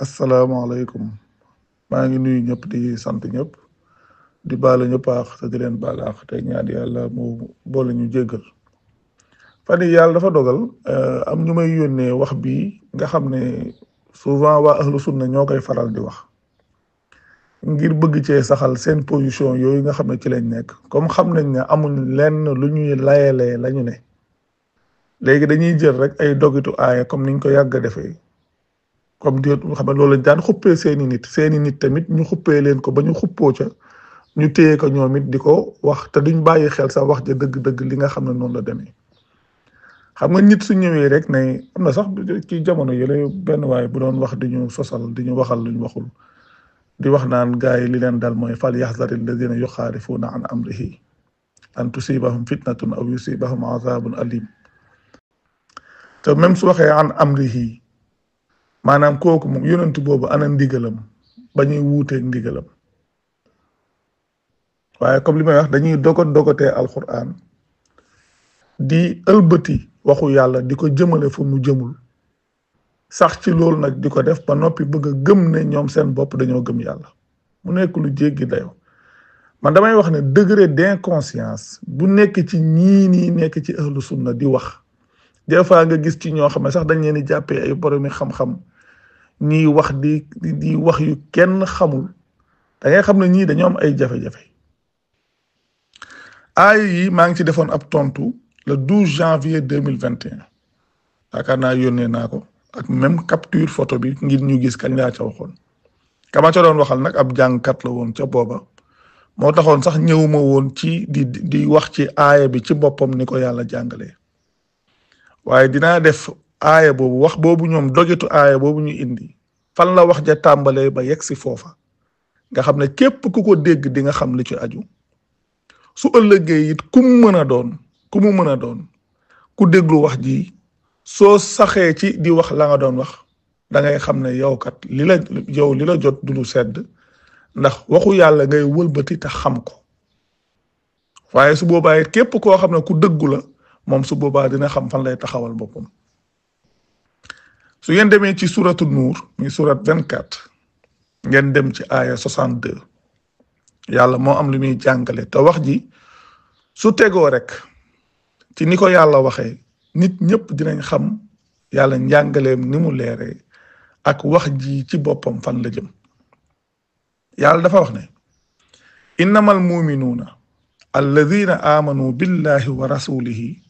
asalaamaaleykum maa ngi nuyu ñëpp di sant ñëpp di baalu ñëpp aax te di leen baal aax te ñaan yàlla mu boole ñu jéggal fan yii yàlla dafa dogal am ñu may yónnee wax bi nga xam ne souvent waa ahlu sunna ñoo koy faral di wax ngir bëgg cee saxal seen position yooyu nga xam ne ci lañ nekk comme xam nañ ne amuñ lenn lu ñuy layalee lañu ne léegi dañuy jël rek ay dogitu aaya comme niñ ko yàgg a defee comme di xam ne loolu lañ daan xuppee seeni nit tamit ñu xuppee leen ko ba ñu xuppoo ca ñu téye ko ñoom it di ko wax te duñ bàyyi xel sax wax ja dëgg-dëgg li nga xam ne noonu la demee xam nga nit su ñëwee rek ne am na sax ci jamono yële benn waaye bu doon wax di ñu sosal di ñu waxal luñ waxul di wax naan gars yi li leen dal mooy fal yaxzari alladina yuxaalifuuna an amrihi an tusibahum fitnatun aw yusibahum azabun alim te même su waxee an amrihi maanaam kooku moom yonent boobu ana ndigalam ba ñuy wuuteeg ndigalam waaye comme li may wax dañuy dogotee alquran di ëlbati waxu yàlla di ko jëmale fu mu jëmul sax ci loolu nag di ko def ba noppi bëgg a gëm ne ñoom seen bopp dañoo gëm yàlla mu nekk lu jéggi dayo man damay wax ne degré d'inconscience bu nekk ci ñii nii nekk ci ahlu sunna di wax des fois nga gis ci ñoo xam ne sax dañ leen di jàppee ay boromi xam-xam ñiy wax di wax yu kenn xamul da ngay xam ne ñii dañoo am ay jafe-jafe aaya yi maa ngi ci defoon ab tontu le 12 janvier 2021 yaakaar naa yónnee naa ko ak même capture photo bi ngir ñu gis kañ laa ca waxoon kama ca doon waxal nag ab jàngkat la woon ca booba moo taxoon sax ñëwuma woon ci di wax ci aaya bi ci boppam ni ko yàlla jàngalee waaye dinaa def aaya boobu wax boobu ñoom dogetu aaya boobu ñu indi fan la wax ja tàmbalee ba yegg si foofa nga xam ne képp ku ko dégg di nga xam li ci aju su ëllëgee it ku mu mën a doon ku déglu wax ji soo saxee ci di wax la nga doon wax da ngay xam ne yow kat li la jot du lu sedd ndax waxu yàlla ngay wëlbati te xam ko waaye su boobaa it képp koo xam ne ku dëggu la moom su boobaa dina xam fan lay taxawal boppam su ngeen demee ci suratu nuur muy surat 24 ngeen dem ci aaya 62 yàlla moo am lu muy jàngale te wax ji su tegoo rek ci ni ko yàlla waxee nit ñëpp dinañ xam yàlla njàngaleem ni mu leeree ak wax ji ci boppam fan la jëm yàlla dafa wax ne innamal muminuuna alladina amanu billahi wa rasulihi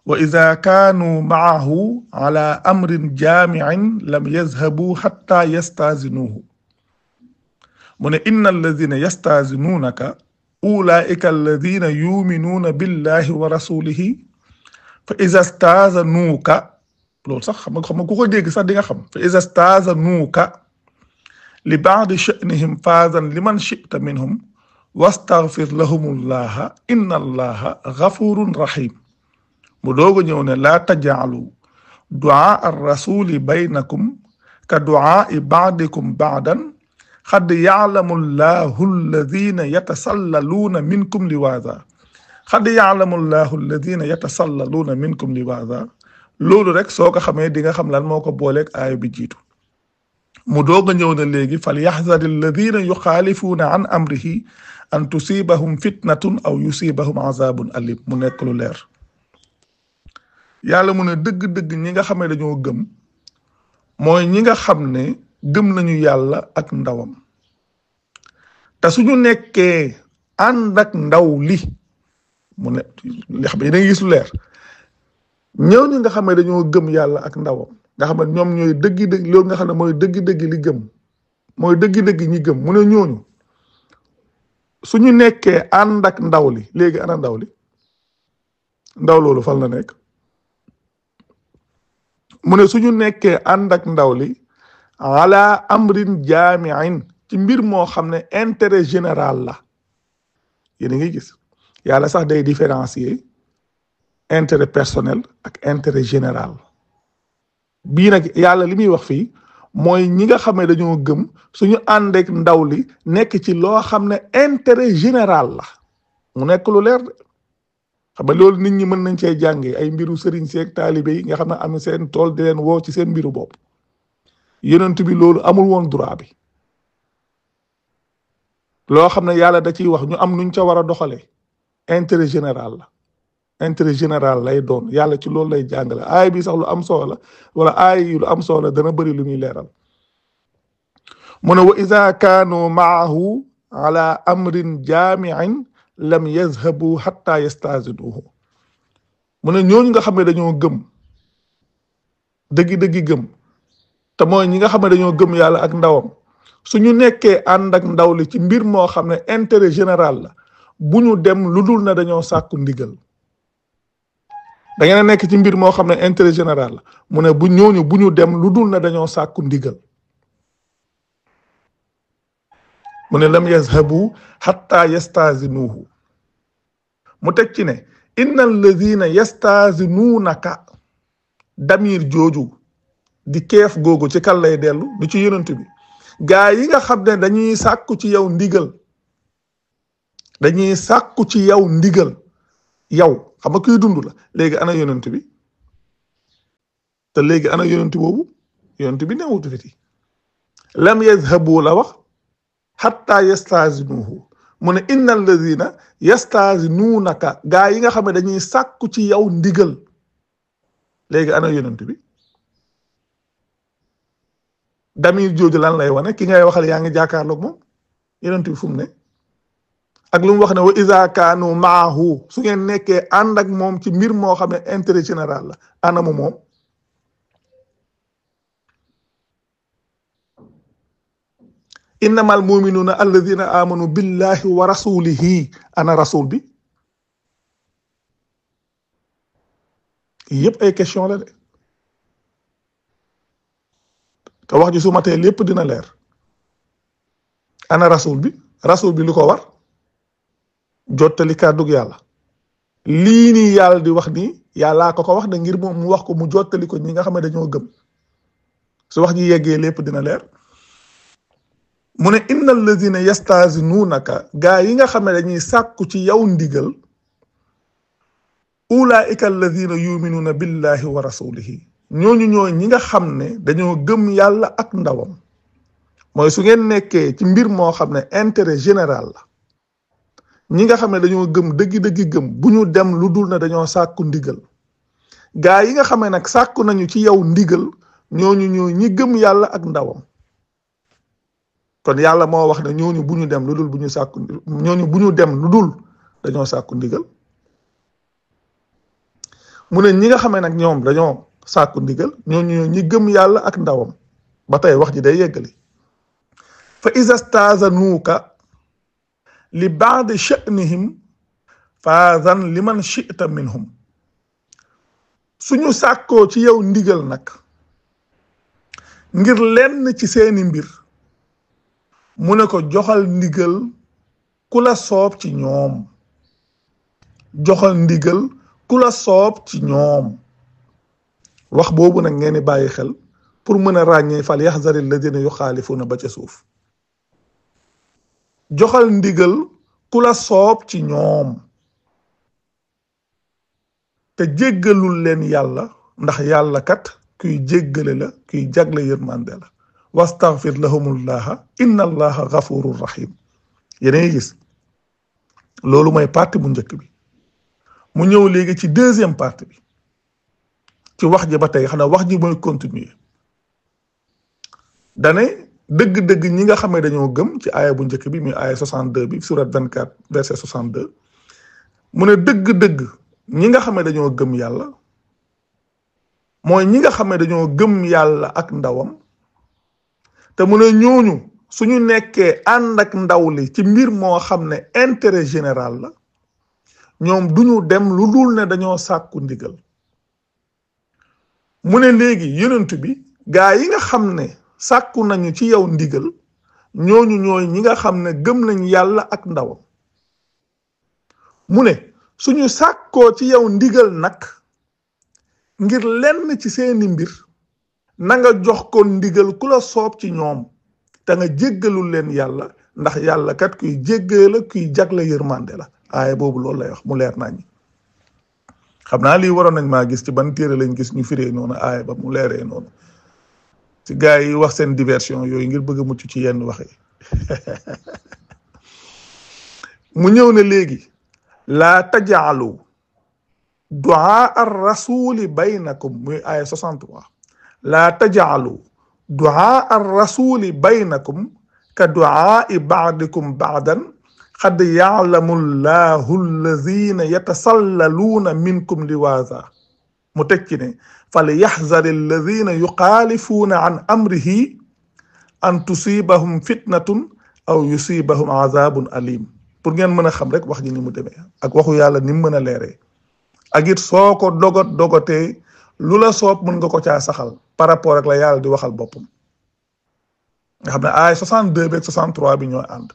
wa ida kaanuu maahu ala amrin jaamicin lam yazhabuu xatta yastaazinuuhu mu ne inna alladina yastaazinuunaka ulaika alladina yuminuuna billahi wa rasulihi fa ida staazanuuka loolu sax xam nga ku ko dégg sax di nga xam fa ida staazanuuka li baadi sha'nihim faazan liman shi'ta minhum wastaghfir lahumullaha inna allaha ghafurun rahim mu doog a ñëw ne laa tajaalu duaa ar-rasuli baynakum ka duaai baadikum baadan xad yaalamu llahu alladina yatasallaluuna minkum liwaada xad yaalamu llahu alladina yatasallaluuna minkum liwaada loolu rek soo ko xamee di nga xam lan moo ko booleeg aaya bi jiitu mu doog a ñëw ne léegi fal yaxzari alladina yuxaalifuuna an amrihi an tusibahum fitnatun aw yusibahum azabun alim mu nekk lu leer yàlla mu ne dëgg-dëgg ñi nga xam ne dañoo gëm mooy ñi nga xam ne gëm nañu yàlla ak ndawam te suñu nekkee ànd ak ndaw li mu ne li xam ne da ngay gis lu leer ñëw ñi nga xam ne dañoo gëm yàlla ak ndawam nga xam ne ñoom ñooy dëgg-dëgg loolu nga xam ne mooy dëgg-dëgg li gëm mooy dëgg-dëgg ñi gëm mu ne ñooñu suñu nekkee ànd ak ndaw li léegi ana ndaw li ndaw loolu fan la nekk mu ne suñu nekkee ànd ak ndaw li ala amrin jaamiin ci mbir moo xam ne intérêt général la yéen a ngi gis yàlla sax day différencier intérêt personnel ak intérêt général bii nag yàlla li muy wax fii mooy ñi nga xam ne dañoo gëm suñu àndeek ndaw li nekk ci loo xam ne intérêt général la mu nekk lu leer de xam nga loolu nit ñi mën nañ cee jàngee ay mbiru sëriñ seeg taalibe yi nga xam ne am seen tool di leen woo ci seen mbiru bopp yonent bi loolu amul woon droit bi loo xam ne yàlla da ciy wax ñu am nuñ ca war a doxalee intérêt général la intérêt général lay doon yàlla ci loolu lay jàngale aay bi sax lu am solo la wala aay yi lu am solo la dana bëri lu muy leeral mu ne wa ida kaanu maahu ala amrin jaamiin lam yazhabu xatta yastazinuhu mu ne ñooñu nga xam ne dañoo gëm dëggi-dëggi gëm te mooy ñi nga xam ne dañoo gëm yàlla ak ndawam suñu nekkee ànd ak ndaw li ci mbir moo xam ne intérêt général la bu ñu dem lu dul na dañoo sàkku ndigal da ngeen a nekk ci mbir moo xam ne intérêt général la mu ne bu ñooñu bu ñu dem lu dul na dañoo sàkku ndigal mu ne lam yazhabu hatta yastazinuhu mu teg ci ne inna alladina yastazinuunaka damir jooju di keef googu ci kan lay dellu du ci yonent bi gaa yi nga xam ne dañuy sàkku ci yow ndigal dañuy sàkku ci yow ndigal yow xam nga kuy dund la léegi ana yonent bi te léegi ana yonent boobu yonent bi newutu fiti lam yazhabu la wax hatta yastazinuhu mu ne inna alladina yastazinuunaka gaa yi nga xam ne dañuy sàkku ci yow ndigal léegi ana yonent bi damir jooju lan lay wane ki ngay waxal yaa ngi jàkkaarloog moom yonent bi fu mu ne ak lu mu wax ne wa iza kaanu maahu su ngeen nekkee ànd ak moom ci mbir moo xam ne intérêt général la anamu moom innamal muminuuna alladina amanu billahi wa rasulihi ana rasul bi yëpp ay question la de te wax ji su matee lépp dina leer ana rasul bi lu ko war jottali kàddug yàlla lii nii yàlla di wax nii yàllaa ko wax da ngir moom mu wax ko mu jottali ko ñi nga xam ne dañoo gëm su wax ji yeggee lépp dina leer mu ne inna alladina yastazinuunaka gaa yi nga xam ne dañuy sàkku ci yow ndigal ulaika alladina yuminuuna billahi wa rasulihi ñooñu ñooy ñi nga xam ne dañoo gëm yàlla ak ndawam mooy su ngeen nekkee ci mbir moo xam ne intérêt général la ñi nga xam ne dañoo gëm dëggi-dëggi gëm bu ñu dem lu dul na dañoo sàkku ndigal gaa yi nga xam ne nag sàkku nañu ci yow ndigal ñooñu ñooy ñi gëm yàlla ak ndawam kon yàlla moo wax ne ñooñu bu ñu dem lu dul bu ñu sàkku ñooñu bu ñu dem lu dul dañoo sàkku ndigal mu ne ñi nga xam ne nag ñoom dañoo sàkku ndigal ñooñu ñi gëm yàlla ak ndawam ba tey wax ji day yeggali fa iza stazanuuka li baadi sha'nihim faazan liman shi'ta minhum suñu sàkkoo ci yow ndigal nag ngir lenn ci seeni mbir mu ne ko joxal ndigal ku la soob ci ñoom joxal ndigal ku la soob ci ñoom wax boobu nag ngeen di bàyyi xel pour mën a ràññee fal yaxzari alladina yuxaalifuuna ba ca suuf joxal ndigal ku la soob ci ñoom te jéggalul leen yàlla ndax yàlla kat kuy jéggale la kuy jagle yërmande la wastaghfir lahumullaha inna allaha ghafurur rahim yéen gis loolu mooy partie bu njëkk bi mu ñëw léegi ci deuxième partie bi ci wax ji ba tey xanaa wax ji mooy continuer dane dëgg-dëgg ñi nga xam ne dañoo gëm ci aaya bu njëkk bi muy aaya 62 bi surat 24 verset 62 mu ne dëgg-dëgg ñi nga xam ne dañoo gëm yàlla mooy ñi nga xam ne dañoo gëm yàlla ak ndawam te mu ne ñooñu suñu nekkee ànd ak ndaw li ci mbir moo xam ne intérêt général la ñoom duñu dem lu dul ne dañoo sàkku ndigal mu ne léegi yonent bi gaa yi nga xam ne sàkku nañu ci yow ndigal ñooñu ñooy ñi nga xam ne gëm nañ yàlla ak ndawam mu ne suñu sàkkoo ci yow ndigal nag ngir lenn ci seeni mbir na nga jox ko ndigal ku la soob ci ñoom te nga jéggalul leen yàlla ndax yàlla kat kuy jéggee la kuy jagle yërmande la aaya boobu loolu lay wax mu leer nañ xam naa lii waroon nañ maa gis ci ban téere lañ gis ñu firee noonu aaya ba mu leeree noonu ci gaa yi wax seen diversion yooyu ngir bëgg a mucc ci yenn wax yi mu ñëw ne léegi laa tajaalu duaa ar rasuli baynakum muy aya 63 laa tajaalu duaa ar rasuli baynakum ka duaai baadikum baadan qad yaalamu llahu alladina yatasallaluuna minkum liwaza mu teg ci ne falyaxzar alladina yuxaalifuuna an amrihi an tusibahum fitnatun aw yusibahum azabun alim pour ngeen mën a xam rek wax ji ni mu demee ak waxu yàlla ni mu mën a leeree ak it soo ko dogatee lu la soob mën nga ko caa saxal par rapport ak la yàlla di waxal boppam nga xam ne ay 62 beeg 63 bi ñoo ànd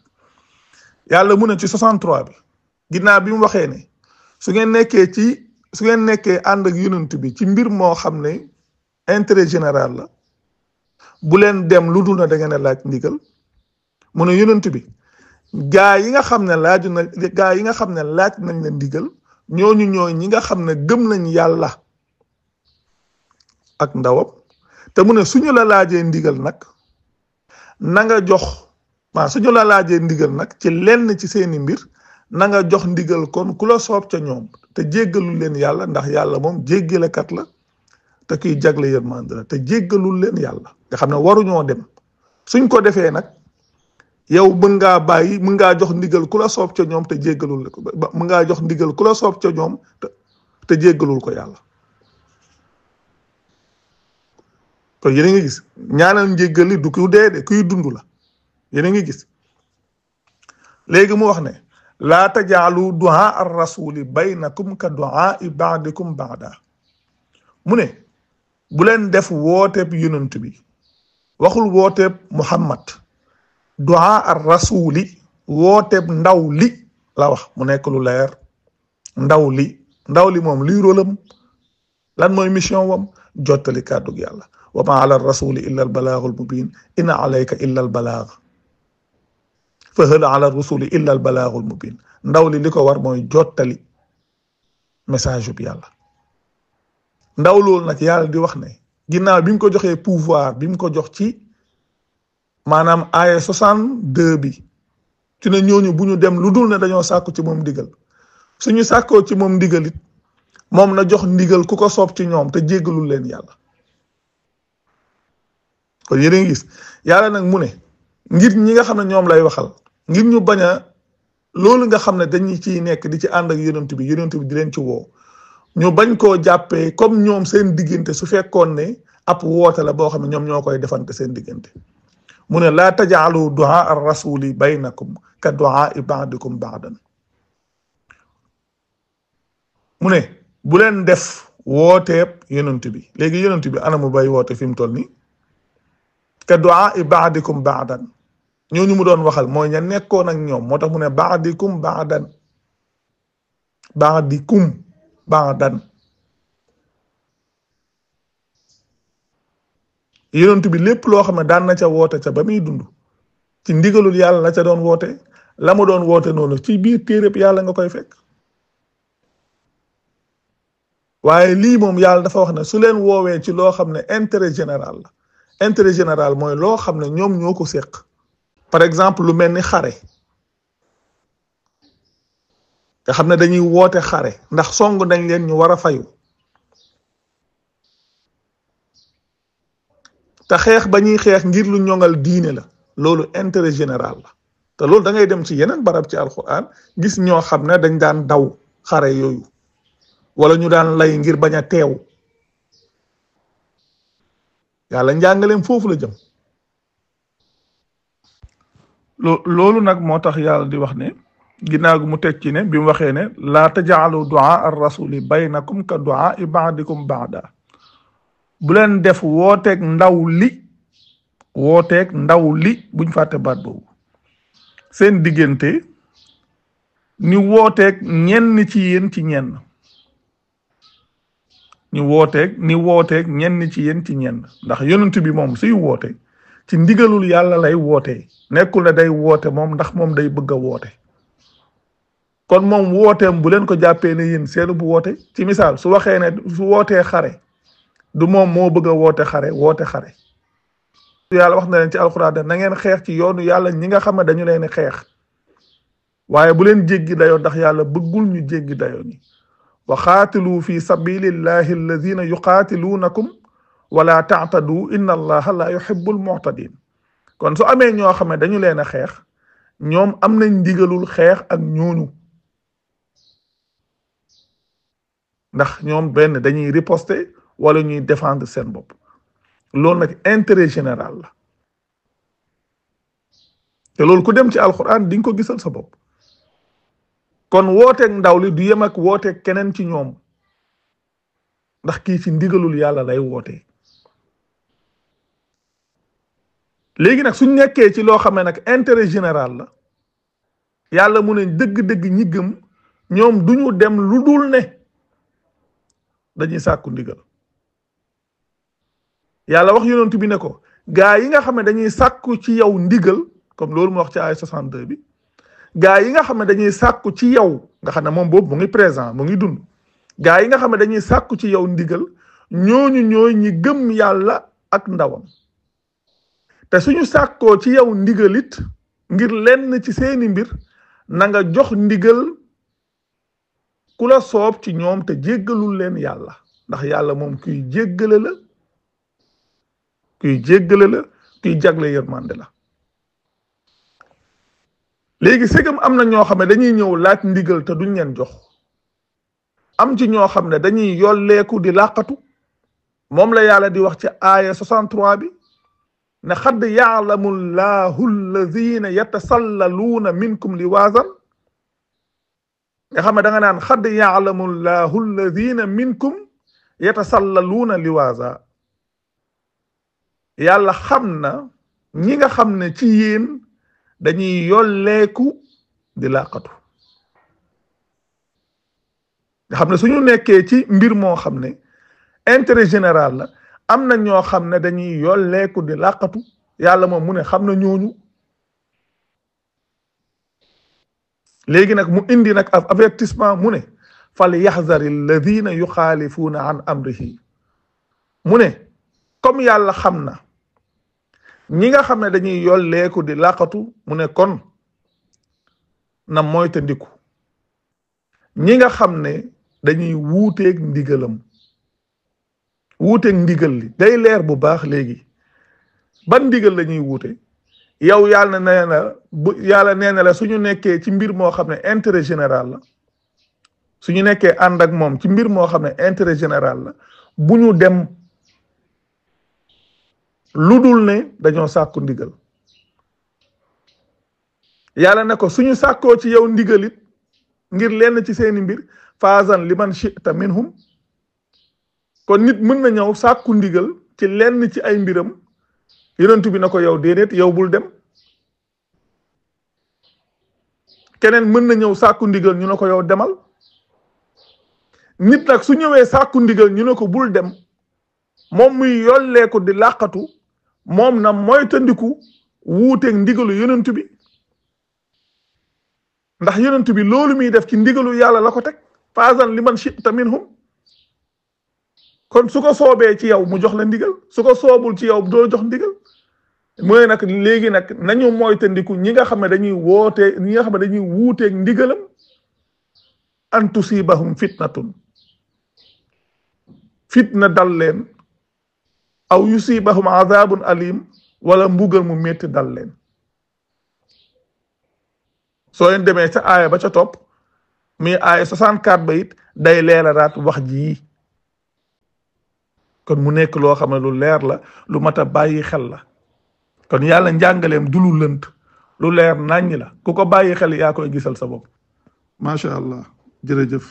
yàlla mu ne ci 63 bi ginnaaw bi mu waxee ne su ngeen nekkee ànd ak yonent bi ci mbir moo xam ne intérêt général la bu leen dem lu dul na da ngeen a laaj ndigal mu ne yonent bi gaa yi nga xam ne laaj nañ la ndigal ñooñu ñooy ñi nga xam ne gëm nañ yàlla ak ndawam te mu ne suñu la laajee ndigal nag na nga jox suñu la laajee ndigal nag ci lenn ci seeni mbir na nga jox ndigal kon ku la soob ca ñoom te jéggalul leen yàlla ndax yàlla moom jéggalekat la te kuy jagle yërmande la te jéggalul leen yàlla nga xam ne waruñoo dem suñ ko defee nag yow mën ngaa jox ndigal ku la soob ca ñoom te jéggalul ko mën ngaa jox ndigal ku la soob ca ñoom te jéggalul ko yàlla kon yéen a ngi gis ñaanal njéggal li du ku dee de kuy dund la yéen a ngi gis léegi mu wax ne laa tajaalu duaa ar rasuli baynakum ka duaai baadikum baada mu ne bu leen def wooteeb yonent bi waxul wooteeb Muhammad duaa ar rasuli wooteeb ndaw li la wax mu nekk lu leer ndaw li moom liy rôlam lan mooy mission wam jottali kàddug yàlla wa ma ala rasuli illa al balaagul mubin in alayka illa al balaag fa hal ala rusuli illa al balaagul mubin ndaw li ko war mooy jottali message bi yàlla ndaw loolu nag yàlla di wax ne ginnaaw bi mu ko joxee pouvoir bi mu ko jox ci maanaam aaya 62 bi ci ne ñooñu bu ñu dem lu dul ne dañoo sàkku ci moom ndigal suñu sàkkoo ci moom ndigal it moom na jox ndigal ku ko soob ci ñoom te jéggalul leen yàlla kon yéen a ngi gis yàlla nag mu ne ngir ñi nga xam ne ñoom lay waxal ngir ñu bañ a loolu nga xam ne dañu ciy nekk di ci ànd ak yonent bi di leen ci woo ñu bañ koo jàppee comme ñoom seen diggante su fekkoon ne ab woote la boo xam ne ñoom ñoo koy defante seen diggante mu ne laa tajaalu duaa ar rasuli baynakum ka duaai baadikum baadan mu ne bu leen def wooteeb yonent bi léegi yonent bi anamu bay woote fi mu toll nii ka duaai baadikum baadan ñooñu mu doon waxal mooy ña nekkoon ak ñoom moo tax mu ne baadikum baadan yonent bi lépp loo xam ne daan na ca woote ca ba muy dund ci ndigalul yàlla la ca doon woote la mu doon woote noonu ci biir téereb yàlla nga koy fekk waaye lii moom yàlla dafa wax ne su leen woowee ci loo xam ne intérêt général mooy loo xam ne ñoom ñoo ko séq par exemple lu mel ni xare nga xam ne dañuy woote xare ndax song nañ leen ñu war a fayu te xeex ba ñuy xeex ngir lu ñoŋal diine la loolu intérêt général la te loolu da ngay dem ci yeneen barab ci alquran gis ñoo xam ne dañ daan daw xare yooyu wala ñu daan lay ngir bañ a teew yàlla njàngaleem foofu la jëm loolu nag moo tax yàlla di wax ne ginnaaw gi mu teg ci ne bi mu waxee ne laa tajaalu duaa ar rasuli baynakum ka duaa i baadikum baada bu leen def wooteeg ndaw li buñ fàtte baat boobu seen diggante ni wooteeg ñenn ci yéen ci ñenn ñu wooteeg ñenn ci yéen ci ñenn ndax yonent bi moom suy woote ci ndigalul yàlla lay wootee nekkul ne day woote moom ndax moom day bëgg a woote kon moom wooteem bu leen ko jàppee ne yéen seenu bu woote ci misaal su waxee ne su wootee xare du moom moo bëgg a woote xare yàlla wax na leen ci alxuraan na ngeen xeex ci yoonu yàlla ñi nga xam ne dañu leen xeex waaye bu leen jéggi dayoo ndax yàlla bëggul ñu jéggi dayoo ni wa xaatilu fi sabilillahi alladina yuqaatiluunakum wala taatadu inna allaha la yuhibbul mu'tadin kon su amee ñoo xam ne dañu leen a xeex ñoom am nañ ndigalul xeex ak ñooñu ndax ñoom benn dañuy riposter wala ñuy défendre seen bopp loolu nag intérêt général la te loolu ku dem ci alquran di nga ko gisal sa bopp kon wooteeg ndaw li du yem ak wooteeg keneen ci ñoom ndax kii ci ndigalul yàlla lay wootee léegi nag suñ nekkee ci loo xam ne nag intérêt général la yàlla mu ne dëgg-dëgg ñi gëm ñoom duñu dem lu dul ne dañuy sàkku ndigal yàlla wax yonent bi ne ko gaa yi nga xam ne dañuy sàkku ci yow ndigal comme loolu mu wax ci ay 62 bi gaa yi nga xam ne dañuy sàkku ci yow nga xam ne moom boobu mu ngi présent mu ngi dund gaa yi nga xam ne dañuy sàkku ci yow ndigal ñooñu ñooy ñi gëm yàlla ak ndawam te suñu sàkkoo ci yow ndigalit ngir lenn ci seeni mbir na nga jox ndigal ku la soob ci ñoom te jéggalul leen yàlla ndax yàlla moom kuy jéggale la kuy jagle yërmande la léegi segam am na ñoo xam ne dañuy ñëw laaj ndigal te duñ leen jox am ci ñoo xam ne dañuy yolleeku di làqatu moom la yàlla di wax ci aaya 63 bi ne xadd yaalamu llahu alladina yatasallaluuna minkum liwaazan nga xam ne da nga naan xadd yaalamu llahu alladina minkum yatasallaluuna liwaaza yàlla xam na ñi nga xam ne ci yéen dañuy yolleeku di làqatu nga xam ne suñu nekkee ci mbir moo xam ne intérêt général la am na ñoo xam ne dañuy yolleeku di làqatu yàlla moom mu ne xam na ñooñu léegi nag mu indi nag ab avertissement mu ne fal yaxzari alladina yuxaalifuuna an amrihi mu ne comme yàlla xam na ñi nga xam ne dañuy yolleeku di làqatu mu ne kon na moytandiku ñi nga xam ne dañuy wuuteeg ndigalam wuuteeg ndigal li day leer bu baax léegi ban ndigal la ñuy wuute yow yàlla nee na yàlla nee na la suñu nekkee ci mbir moo xam ne intérêt général la suñu nekkee ànd ak moom ci mbir moo xam ne intérêt général la bu ñu dem lu dul ne dañoo sàkku ndigal yàlla ne ko suñu sàkkoo ci yow ndigalit ngir lenn ci seeni mbir faazan liman shi'ta minhum kon nit mën na ñëw sàkku ndigal ci lenn ci ay mbiram yonent bi na ko yow déedéet yow bul dem keneen mën na ñëw sàkku ndigal ñu ne ko yow demal nit nag su ñëwee sàkku ndigal ñu ne ko bul dem moom muy yolleeku di làqatu moom na moytandiku wuuteeg ndigalu yonent bi ndax yonent bi loolu muy def ci ndigalu yàlla la ko teg faazan liman shi'ta minhum kon su ko soobee ci yow mu jox la ndigal su ko soobul ci yow doo jox ndigal mooy nag léegi nag nañu moytandiku ñi nga xam ne dañuy ñi nga xam ne dañuy wuuteeg ndigalam an tusibahum fitnatun fitna dal leen aw yusibahum azabun alim wala mbugal mu métti dal leen soo leen demee ca aaya ba ca topp mi aaya 64 ba it day leeralaat wax ji kon mu nekk loo xam ne lu leer la lu mat a bàyyi xel la kon yàlla njàngaleem du lu lënt lu leer naññ la ku ko bàyyi xel yaa koy gisal sa bopp macha allah jërëjëf